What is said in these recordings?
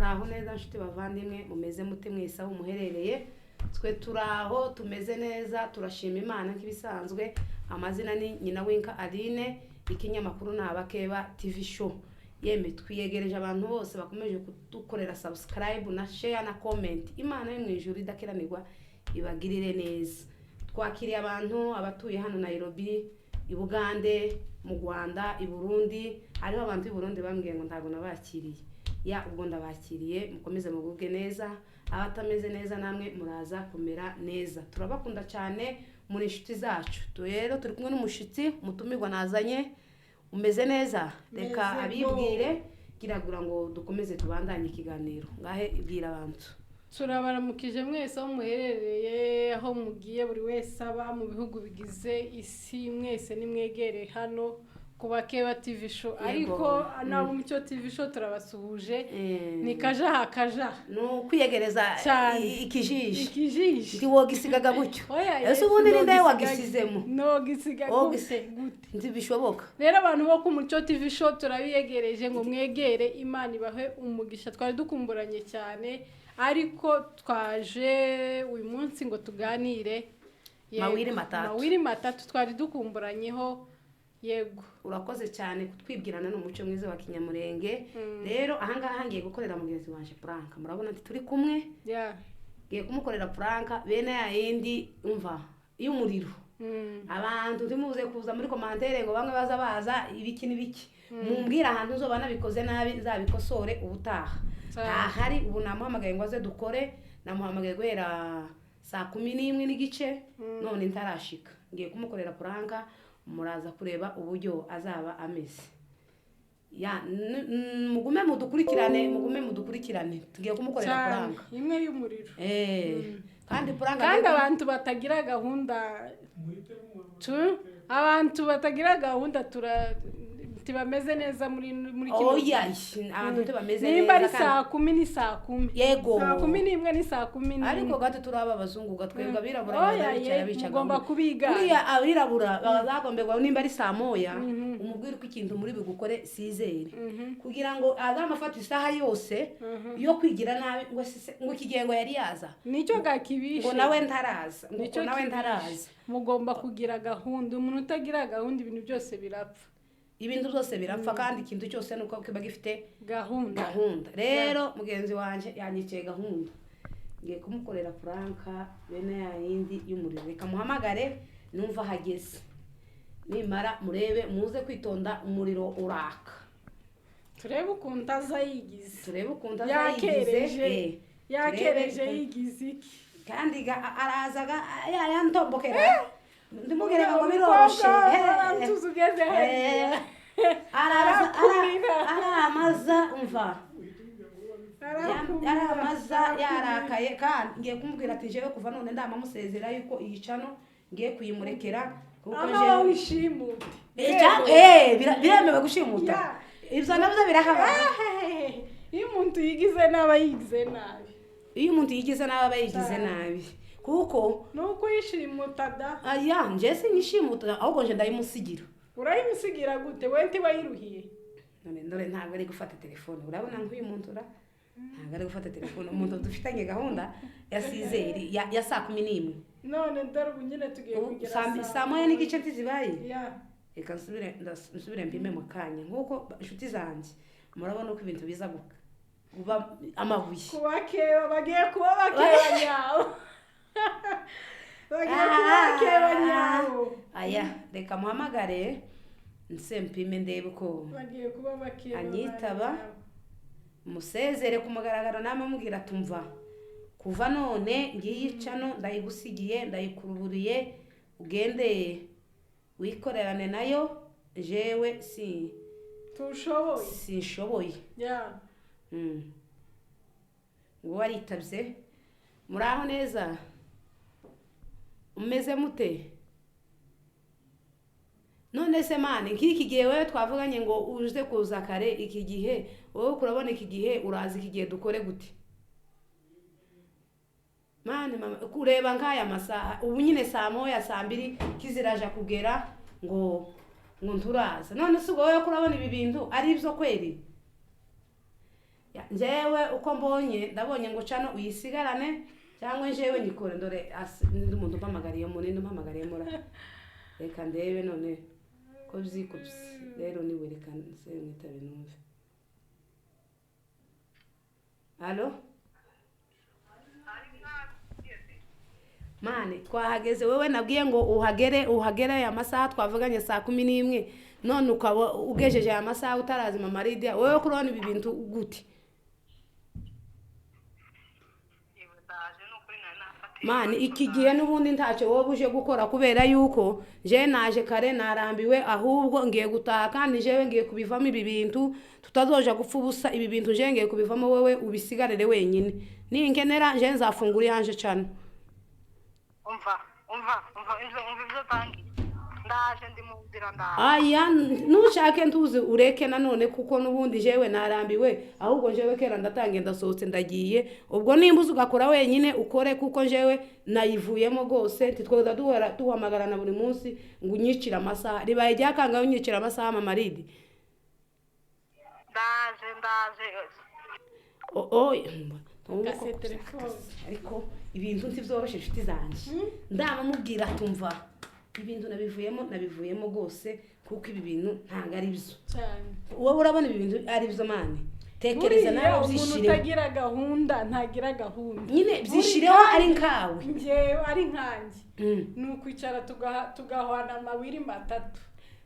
Muraho neza nshuti bavandimwe, mumeze mute mwese aho muherereye? Twe turaho, tumeze neza, turashima Imana nk'ibisanzwe. Amazina ni Nyina w'Inka Aline, ikinyamakuru ni Abakeba TV Show. Yemwe, twiyegereje abantu bose bakomeje kudukorera subscribe na share na comment. Imana yo mu ijuru idakiranirwa ibagirire neza. Twakiriye abantu abatuye hano Nairobi, i Bugande, mu Rwanda, i Burundi. Hariho abantu b'i Burundi bambwiye ngo ntabwo nabakiriye. Ya, ubwo ndabakiriye, mukomeze mugubwe neza. Abatameze neza namwe muraza kumera neza. Turabakunda cyane, muri inshuti zacu. Rero turi kumwe n'umushitsi mutumirwa nazanye. Umeze neza? Reka Meze. Abibwire kiragura ngo dukomeze tubandanye ikiganiro. Ngahe ibwira abantu. Turabaramukije mwese aho muherereye, aho mugiye, buri wese aba mu bihugu bigize isi, mwese nimwegere hano ku Bakeba TV Show. Ariko nabo Mucyo TV Show turabasuhuje. Ni kajaha kajaha. Ni ukwiyegereza. Cyane. Ikijiji. Ikijiji. Ntiwogisigaga gutyo. Oya. Ese ubundi ninde wagisizemo? Nogisiga gute gute? Ntibishoboka. Rero abantu bo ku Mucyo TV Show turabiyegereje ngo mwegere, Imana ibahe umugisha. Twari dukumburanye cyane, ariko twaje uyu munsi ngo tuganire. Yego. Mawili matatu. Mawili matatu twari dukumburanyeho, yego. Urakoze cyane kutwibwirana, ni umuco mwiza wa Kinyamurenge. Rero ahangaha ngiye gukorera mugenzi wanje prank. Murabona ati turi kumwe. Ngiye kumukorera prank bene ya yindi, umva, y'umuriro. Abantu ntimuze kuza muri commentaire ngo bamwe baza baza ibiki n'ibiki. Mumbwire ahantu nzoba nabikoze nabi, nzabikosore ubutaha. Ntahari ubu, namuhamagaye ngo aze dukore. Namuhamagaye guhera saa 11:30, none ntarashika. Ngiye kumukorera prank, muraza kureba uburyo azaba ameze. Ya, mugume mudukurikirane, mugume mudukurikirane, tugiye kumukorera Cyane. Prank. Imwe y'umuriro. Kandi prank Kandi abantu batagira gahunda tu, abantu batagira gahunda tura ntibameze neza muri kino. Oya, abantu ntibameze Nimba ari neza kandi saa 10 ni saa 10. Yego. Saa 11 ni saa 11. Ariko gato turaba abazungu, gatwebwe abirabura Oya, baza bicara ye, bica mugomba gahunda. kubiga. Buriya abirabura bazagombegwa nimba ari saa 1, umubwire uko ikintu muri bugukore sizere, kugira ngo azamafata isaha yose yo kwigira nabi ngo ngo iki gihe ngo yari yaza. Nicyo gakibishe. Ngo nawe ntaraza, ngo Nicyo uko nawe kibishe. ntaraza. Mugomba kugira gahunda. Umuntu utagira gahunda, ibintu byose birapfa. Ibintu byose birapfa, kandi ikintu cyose nuko kiba gifite gahunda. Gahunda. Rero mugenzi wanjye yanyicaye gahunda, ngiye kumukorera prank bene ya yindi y'umuriro. Reka muhamagare numva ahageze, nimara murebe, muze kwitonda, umuriro uraka. Turebe ukuntu aza yigize. Turebe ukuntu aza yigize. Yakereje. Yakereje. Turebe. Yigize iki? Kandi arazaga yantombokera, ndimubwire ngo biroroshe. Tuzi ugeze hariya. Araza. Arakumira. Aramaza, umva. Arakumira. Aramaza yarakaye, kandi ngiye kumubwira ati jewe kuva none ndamamusezera yuko iyi channel ngiye kuyimurekera kuko Ama jewe wishimute. Biremewe gushimuta? Ibyo nabyo birahaba. Iyo umuntu yigize nabi aba yigize nabi. Iyo umuntu yigize nabi aba yigize Cyane. nabi, kuko Ni uko yishimuta da. Aya, nje sinyishimuta, ahubwo nje ndayimusigira. Urayimusigira gute we ntiwayiruhiye? None ndore ntabwo ari gufata telefone. Urabona nk'uyu muntu ura ntabwo ari gufata telefone, umuntu dufitanye gahunda ya sizeri ya saa 11. None dore ubu nyine tugiye Ubu kugera saa 1:30 ntizibaye? Ya. Reka nsubire mpime mu kanya. Nk'uko inshuti zanjye murabona uko ibintu biza kuba amabuye. Kuba keba, bagiye kuba bakeba nyawo, bagiye kuba bakeba nyawo. Aya, reka muhamagare nse mpime ndebe uko Bagiye kuba bakeba anyitaba. nyawo. Musezere ku mugaragaro, namwe mubwira tumva kuva none ngiyi channel ndayigusigiye, ndayikuruburiye, ugende wikorerane nayo, jewe si Tushoboye. Sinshoboye. Ya. Ngo waritabye. Muraho neza, umeze mute? None se mani, nk'iki gihe wowe twavuganye ngo uze kuza kare, iki gihe wowe kurabona iki gihe, uraza iki gihe dukore gute mani? Mama, kureba nk'aya masaha ubu nyine saa 1, saa 2 kiziraja kugera, ngo nturaza. None se ubwo wowe kurabona ibi bintu ari ibyo kweri? Njyewe uko mbonye, ndabonye ngo cano uyisigarane cyangwa njyewe nyikore. Ndore n'undi muntu umpamagariye mu nindi umpamagariye mura, reka ndebe none ko byikubye rero niwe, reka nse mwitabe numve. Allo mane, twahageze. Wowe nabwiye ngo uhagere aya masaha twavuganye saa 11, none ukaba ugejeje aya masaha utarazima. Maridia, wowe kurabona ibi bintu gute? Mani, iki gihe n'ubundi ntacyo wowe uje gukora, kubera yuko nje naje kare narambiwe, ahubwo ngiye gutaha kandi jewe ngiye kubivamo. Ibi bintu tutazoja gupfa ubusa, ibi bintu nje ngiye kubivamo, wowe ubisigarire wenyine. Ninkenera nje nzafungura iyanje cano. Umva, umva, umva, umva, umva ibyo utangiye. Ndaje, ndi mu nzira, ndaje. Aya, ntushake ntuzi ureke nanone, kuko n'ubundi jewe narambiwe. Ahubwo jewe kera ndatangiye, ndasohotse, ndagiye. Ubwo nimba uzi ugakora wenyine ukore, kuko jewe nayivuyemo rwose. Ntitwoza duhora duhamagarana buri munsi ngo unyicire amasaha. Ribaye ryakangaye unyicire amasaha, mama Ridi. Ndaje, ndaje. Kase telefone. Ariko ibintu ntibyoroshye, inshuti zanjye. Ndabamubwira tumva ibintu nabivuyemo rwose, kuko ibi bintu ntabwo ari byo. Cyane. Wowe urabona ibi bintu ari byo, mani? Tekereza Buriya nawe umuntu ubyishireho. utagira gahunda ntagira gahunda. Nyine byishireho ari nkawe. Njyewe ari nkanjye ni ukwicara tugahwana amabiri matatu.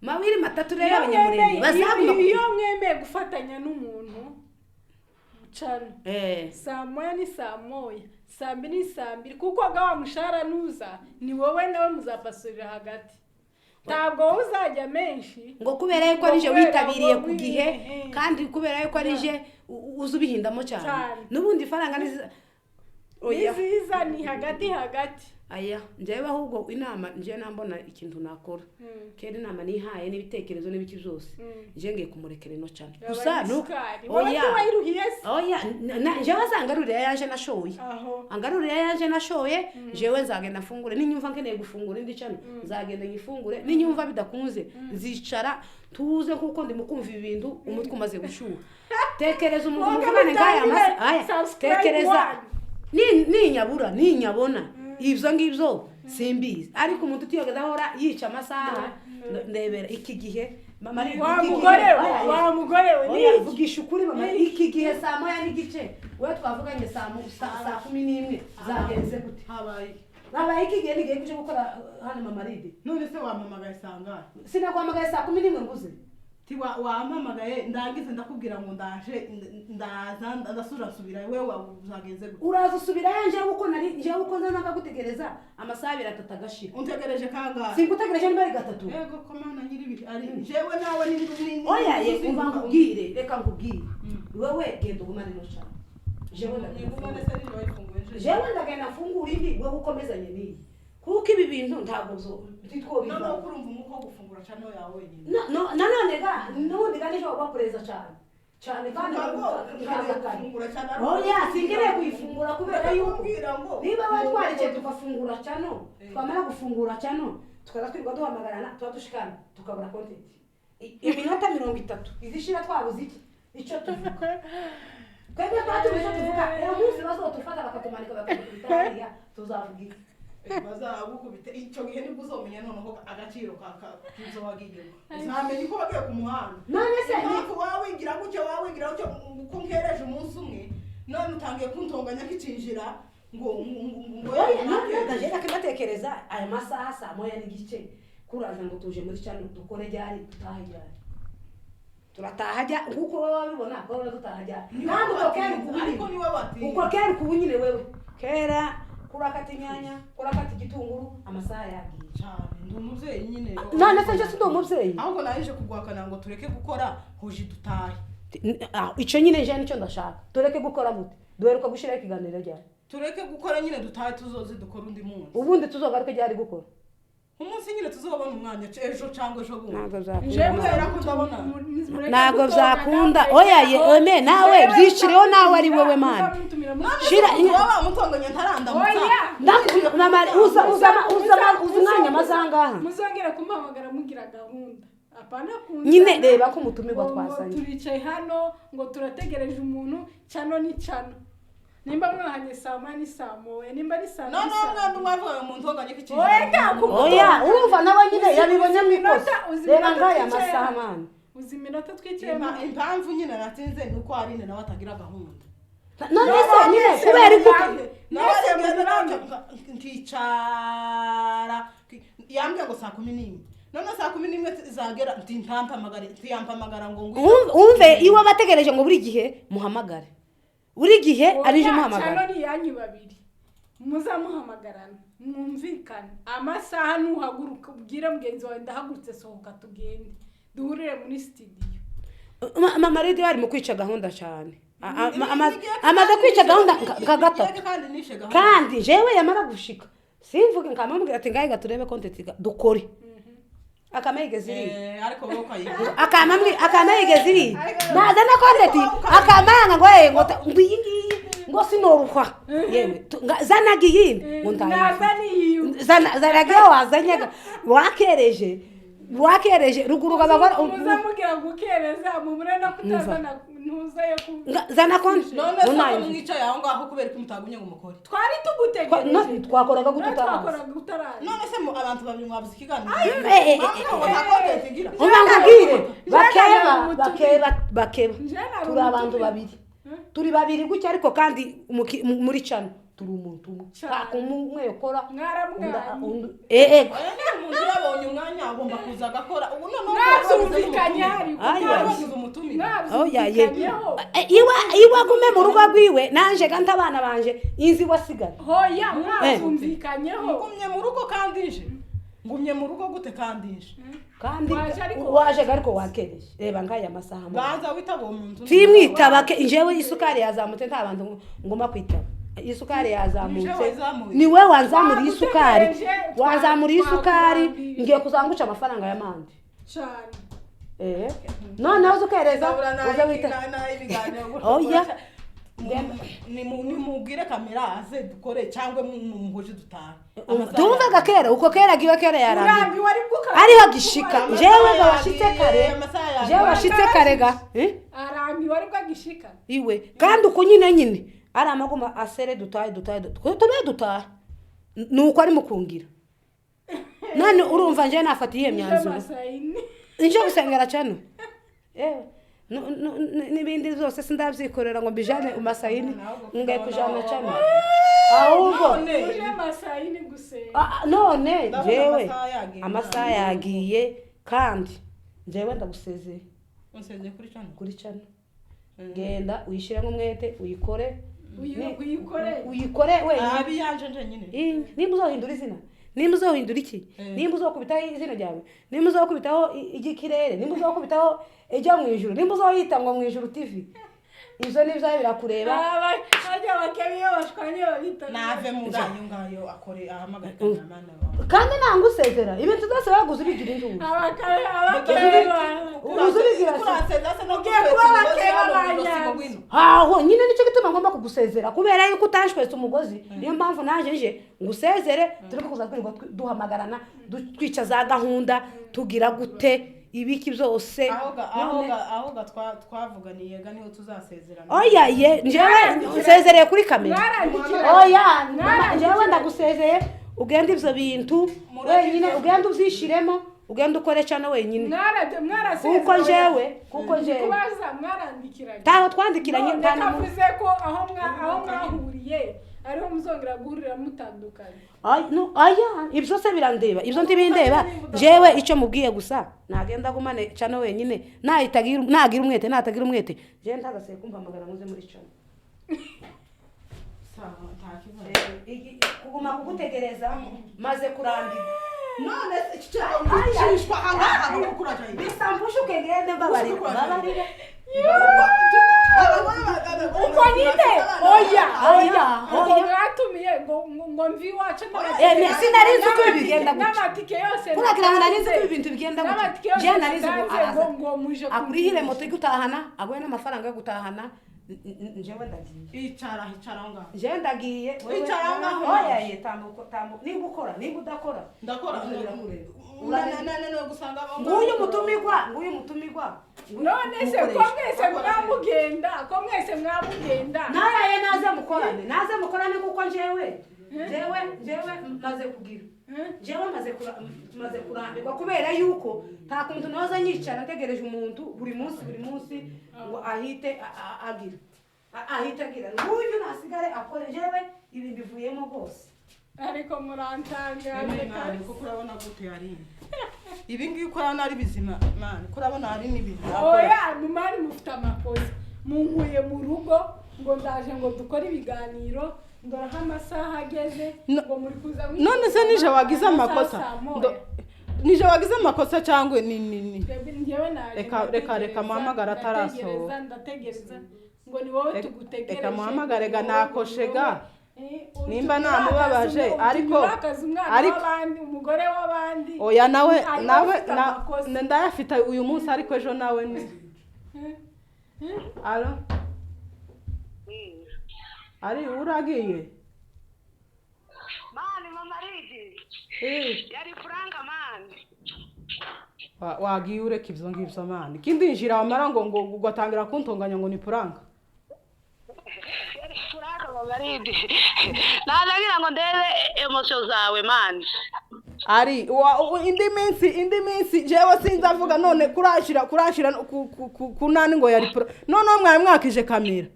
Mawiri matatu rero Iyo abanyamurenge bazaguma iyo mwemeye gufatanya n'umuntu cano, saa moya ni saa moya, saa mbiri ni saa mbiri, kuko ga wa mushahara nuza ni wowe nawe muzapasurira hagati, ntabwo wowe uzajya menshi. Ngo kubera yuko ari je Ngo kubera witabiriye ngo ku gihe, kandi kubera yuko ari je uzi ubihindamo cyane. Cyane. N'ubundi ifaranga ni oya. Niziza ni hagati hagati. Aya, njyewe ahubwo inama njyewe nambona ikintu nakora, kera inama nihaye n'ibitekerezo n'ibiki byose, njyewe ngiye kumurekera ino cyane gusa isukari wowe oya. ntiwayiruhiye se? Oya, njyewe azangarurira yaje nashoye. Aho. Angarurira yaje nashoye, jewe nzagenda mfungure. Ninyumva nkeneye gufungura indi cano nzagenda nyifungure, ninyumva bidakunze nzicara tuze, kuko ndimo kumva ibintu umutwe umaze gushyuha. Tekereza umuntu Wowe muvugane nk'aya utangire masa aya subscribe tekereza one. Ninyabura ninyabona ibyo ngibyo simbizi, ariko umuntu utiyogeza ahora yica amasaha. Ndebera iki gihe mama Wa iki gihe- mugore we, Oya, wa mugore we, oya, ni iki? vugisha ukuri mama, iki gihe saa 1:30, wowe twavuganye saa 11, zagenze gute? Habaye Habaye iki gihe nigiye kuja gukora hano, mama Ridi? None se wampamagaye sangahe? Sinaguhamagaye saa 11 nguze. Ti wampamagaye ndangize ndakubwira ngo ndaje, ndaza, ndasubira nsubira. Wewe uzagenze gute? Uraza usubirayo, njyewe uko nari njyewe uko nza nakagutegereza amasaha abiri atatu agashira. Untegereje kangahe? Singutegereje niba ari gatatu. Yego komana nyiribihe ari jewe nawe ni Oya ye, umva nkubwire, reka nkubwire. Wewe genda ugumane no cyane, jewe ndagenda Nigumane mfungure. Se nijoro wayifunguye nje? Jewe ndagenda mfungura indi, wowe ukomezanye n'iyi, kuko ibi bintu ntabwo Noneho ntitwobivamo. kurumva umwuka wo gufungura cano yawe wenyine. Nanone ga nubundi ga nijoro bakureza cyane cyane kandi Ntabwo nkaza kare. gufungura cyane. Oya, sinkeneye kuyifungura kubera yuko Kumbwira ngo niba batwarikiye tugafungura cano, twamara gufungura cano tukaza twirirwa duhamagarana, tuba dushikana tukabura content. Iminota 30 izishira twabuze iki icyo tuvuga. Twebwe twatubuze icyo tuvuga. Uwo munsi bazotufata bakatumanika bakadukubita hariya, tuzavuga iki? Bazagukubita icyo gihe nibwo uzomenya noneho agaciro k'ibyo wagiyemo, uzamenya uko wagiye ku muhanda. None se Impamvu waba wigira gutyo, waba wigira gutyo uko nkereje umunsi umwe, none utangiye kuntonganya kicinjira ngo Oya, none gaje ndatekereza aya masaha saa 1:30 kuraza ngo tuje muri cano dukore ryari, dutahe ryari? Turataha jya nkuko wowe wabibona, wowe dutaha ryari? Kandi uko kera ukubu Ariko nyine niwe watinye. Uko kera ukubu nyine, wewe kera kurakata inyanya, kurakata igitunguru, amasaha yagiye. Cyane, ndi umubyeyi nyine. None se nje si ndi umubyeyi? Ahubwo naje kuguhakana ngo tureke gukora hoji dutahe. Icyo nyine nje nicyo ndashaka. Tureke gukora gute? Duheruka gushyiraho ikiganiro ryari? Tureke gukora nyine dutahe, tuzoze dukora undi munsi. Ubundi tuzogaruke ryari gukora? Umunsi nyine tuzobona umwanya, ejo cyangwa ejo bundi. Ntabwo Njyewe Kubera ko ndabona mureke Ntabwo gutongana, byakunda. mureke Oya ye, aho. eme, nawe Njyewe byicireho nawe ari wowe mani. muzamutumira muri- None Shira se waba wamutonganya ntarandamutsa? Oya. Mama, uza uza uza uza umwanya maze ahangaha. Muzongera kumpamagara mugira gahunda. Apana kunzana. Nyine reba ko umutumirwa ngo twazanye. Turicaye hano ngo turategereje umuntu, cano ni cano. Nimba mwahanye saa moya ni saa moya, nimba ari saa No mbiri no saa mwambi mbiri. mwavuga mu ntonganya ko ikintu. Oya, nta Oya, urumva nawe nyine Uzi- yabibonye mu uzi ikosa. iminota- uzi Reba iminota ngaya twicaye masaha hano. mani. Uzi iminota twicayemo. Impamvu nyine natinze ni uko Aline nawe atagira gahunda. None se nyine kubera ikuti Nawe Mwese agenda munyuranye. nkicara yambwiye ngo saa 11, none saa 11 zagera nti ntampamagare, ntiyampamagara ngo ngwino. Umve iwe bategereje ngo buri gihe muhamagare, buri gihe arije Oya, muhamagara. cano ni iyanyu babiri, muzamuhamagarana mwumvikane amasaha. Nuhaguruka ubwire mugenzi wawe ndahagurutse, sohoka tugende duhurire muri studio. Mama Radio ari mu kwica gahunda cyane. Amaze kwica gahunda nka gatatu. Kandi nishe gahunda. Kandi jewe yamara gushika simvuge nkamubwira ati ngahe gaturebe content dukore akameyigeze iriya. Ariko wowe ukayigira. Akamamwi akameyigeze iriya nazana content akamanga ngo eh ngo ngo iyi ngiyi ngo sinoruhwa yewe zanaga iyindi ngo ntayo Nazana iyi. Zanaga iyo wazanyaga wakereje wakereje ruguru abagore Muzamubwira gukereza mubure no kutazana ntuza yo ku zana konti None ngo se ko ntayo mwicaye aho ngaho kubera ko mutagumye ngo mukore? Twari tugutegereje. Twakoraga gute None utaraza? twakoraga utaraza. None se abantu babiri mwabuze ikiganiro? Eh, Mwambwira ngo nta content ngira. Umva nkubwire, Jewe bakeba nari umutumire. bakeba bakeba Jewe nari turi abantu umutumire. babiri, turi babiri gutya, ariko kandi muri cano turi umuntu umwe. Cyane. Nta kumwe ukora Mwaramwanye. eh Oya, niba umuntu yabonye umwanya agomba kuza agakora. Ubu noneho Mwabyumvikanye hari Aya. mwabuze umutumire. Oya ye. Mwabyumvikanyeho. Iwe agume mu rugo rwiwe, nanje kandi abana banje inzi wasigara. Hoya, mwabyumvikanyeho. Ngumye mu rugo kandi nje. Ngumye mu rugo gute kandi nje? Kandi Waje ariko waje ariko wakereje. Reba ngaya masaha mani. Banza witaba uwo muntu. Timwitaba ke njyewe isukari yazamutse, nta bantu ngomba kwitaba. Isukari yazamutse. Nije wazamuye. Ni we wanzamuriye isukari. Twagutegereje, Wanzamuriye isukari, twakurambiriye. ngiye kuzanguca amafaranga y'amande. Cyane. Noneho uze ukereza Ndabura uze wita. ibiganiro. Oya. Nimubwire kamera aze dukore cyangwa mumuhuje dutahe. Tumvaga kera uko kera giwe kera yarambiwe. Urambiwe aribwo Ariho gishika. Amasaha Jewe ga washitse yagiye, kare. amasaha yagiye. Jewe washitse kare ga. Arambiwe aribwo agishika. Iwe kandi uko nyine nyine ari amaguma asere dutahe dutahe tube dutahe. Nuko ari mukungira. None urumva nje nafata iyihe myanzuro? Masayini. Nje gusengera cyane. Ewe n'ibindi zose sindabyikorera ngo mbijane umasayini ngiye kujana cyane. Ahubwo None. Uje masayini gusenga. None Ndabona jewe amasaha yagiye. amasaha yagiye kandi jewe ndagusezeye. Unsezeye kuri cano. Kuri cano. Genda uyishyiremo umwete uyikore. Uyikore. Uyikore wenyine. Abi yanje nje nyine. Nimba uzohindura izina, nimba uzohindura iki, nimba uzokubitaho izina ryawe, nimba uzokubitaho igikirere, nimba uzokubitaho ijya mu ijuru, nimba uzoyita ngo mu ijuru TV, ibyo ni ibyawe birakureba. Bajya bakeba iyo bashwanye babita. Nave mu ngayo ngayo akore ahamagare kameramani wawe. Kandi nanga usezera ibintu byose waguze ubigira induru. Abakeba. Uzubigira se. Kurasezera se no Ugiye kuba abakeba ba Nyanza. Aho nyine nicyo gituma ngomba kugusezera kubera yuko utanshwetse umugozi, niyo mpamvu naje nje ngusezere. Turi kuza twirirwa duhamagarana twica za gahunda tugira gute ibiki byose. Aho ga twavuganiye ga niho tuzasezerana. Oya ye, njyewe nsezereye kuri kamera. Mwarandikira. Oya mama, njyewe ndagusezeye, ugende ibyo bintu wenyine, ugende ubyishiremo, ugende ukore cyane wenyine. Mwarabyo mwarasezeranye. Kuko njyewe kuko njyewe Kubaza mwarandikiranye. Taho twandikiranye None nta n'umuntu. kavuze ko aho mwahuriye ariho muzongera guhurira mutandukanye. Ay, no, aya ibyo se birandeba, ibyo ntibindeba. Jewe icyo mubwiye gusa nagenda agumane cyane wenyine, nahitagira nagira umwete natagira umwete, jewe ntagasiye kumva amagara nkoze muri cano. Sawa, nta kibazo. Kuguma kugutegereza maze kurambirwa. None se iki cyishwa ahangaha no kukuraja ibi. Bisambushuke ngende, mbabarira mbabarira. Uko nyine oya oya Oya. Uko mwatumiye ngo mvi iwacu Sinari nzi uko ibi bigenda gutya. N'amatike yose Kuragira ngo nari nzi ko ibi bintu bigenda gutya. N'amatike yose Jewe nari nzi ngo natanze araza ngo muje akurihire moto igutahana, aguhe n'amafaranga yo gutahana. Njyewe ndagiye. Icara icara aho ngaho. Njyewe ndagiye. Icara aho ngaho. Oya ye, tambuka tambuka, niba ukora niba udakora Ndakora. Ibyo birakureba. Nananiwe gusanga Nguyu mutumigwa, nguyu mutumigwa. Nguyu None se ko mukoresha. mwese mwamugenda, ko mwese mwamugenda? Nayaye naze mukorane, naze mukorane, kuko njyewe maze kugira, njyewe maze kurambirwa, kubera yuko nta kuntu noza nyicara ntegereje umuntu buri munsi, buri munsi ngo ahite agira, ahite agira. Nguyu nasigare akore, njyewe ibi mbivuyemo rwose. Ariko murantangaje kabisa. Kuko urabona gute ari ibi ngibi ukora ari bizima, man, ko urabona hari n'ibintu. Oya, mumari mufite amakosa. Munkuye mu rugo ngo ndaje ngo dukore ibiganiro, ndora aho amasaha ageze ngo muri kuza. None se nije wagize amakosa? Saa moya. Nije wagize amakosa cyangwa ni Twebwe njyewe naje Reka muhamagare atarasohoka. Ndategereza, ndategereza ngo ni wowe tugutegereje. Reka muhamagare ga, ni wowe, nakoshe ni ga. wowe. Nimba Utumye namubabaje, urakaza umwana w'abandi, umugore w'abandi. Oya, nawe Ari nawe ufite amakosa. Ndayafite uyu munsi, ariko ejo nawe ni alo ari uragiye. Man, mama Ridi. Yari prank, man. Wagiye ureka ibyo ngibyo, man, ikindi njira wamara ngo ugatangira kuntonganya ngo ni prank. Yari prank, mama Ridi. Nazagira ngo ndebe émotion zawe, man. Ari indi minsi jewe sinzavuga. None kurashira ku nani ngo yari prank? Noneho mwari mwakije kamera.